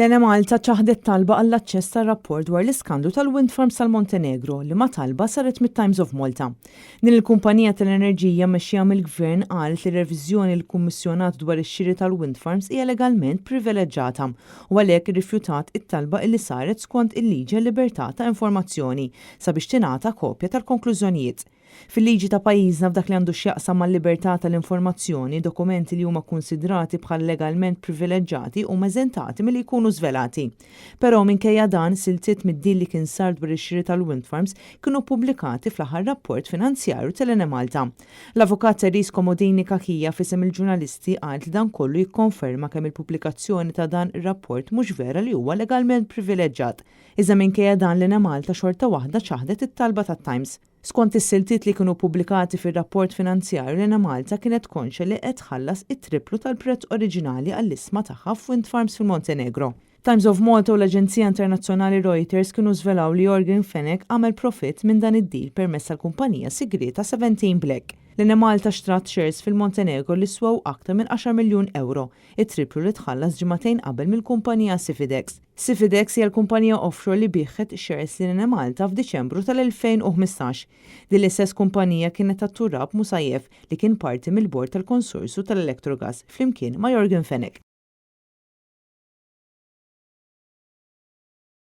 L-Enemalta ċaħdet talba għall-aċċess tar-rapport dwar l-iskandlu tal-wind farms tal-Montenegro li ma talba saret mit-Times of Malta. Din il-kumpanija tal-enerġija mmexxija mill-Gvern qalet li r-reviżjoni li kkummissjonat dwar ix-xiri tal-wind farms hija legalment privileġġata u għalhekk irrifjutat it-talba illi saret skont il-liġi għal-libertà ta' informazzjoni sabiex tingħata kopja tal-konklużjonijiet. Fil-liġi ta' pajjiżna f'dak li għandu x'jaqsam mal-libertà tal-informazzjoni, dokumenti li huma kkunsidrati bħala legalment privileġġati huma eżentati milli jkunu żvelati. Però minkejja dan, siltiet mid-deal li kien sar dwar ix-xiri tal-wind farms kienu ppubblikati fl-aħħar rapport finanzjarju tal-Enemalta. L-Avukat Therese Comodini Cachia f'isem il-ġurnalisti qalet li dan kollu jikkonferma kemm il-pubblikazzjoni ta' dan ir-rapport mhux vera li huwa legalment privileġġat. Iżda minkejja dan l-Enemalta xorta waħda ċaħdet it-talba tat-Times. Skont is-siltiet li kienu ppubblikati fir-rapport finanzjarju l-Enemalta kienet konxja li qed tħallas it-tripplu tal-prezz oriġinali għall-ishma tagħha f'wind farms fil-Montenegro. Times of Malta u l-aġenzija internazzjonali Reuters kienu żvelaw li Yorgen Fenech għamel profitt minn dan id-deal permezz tal-kumpanija sigrieta 17 Black. L-Enemalta xtrat shares fil-Montenegro li swew aktar minn għaxar miljun ewro, it-tripplu li tħallas ġimagħtejn qabel mill-kumpanija Sifidex. Sifidex hija l-kumpanija offshore li biegħet shares lil Enemalta f'Diċembru tal-2015. Din l-istess kumpanija kienet ta' Turab Musayev li kien parti mill-bord tal-konsorzju tal-Electrogas flimkien ma' Yorgen Fenech.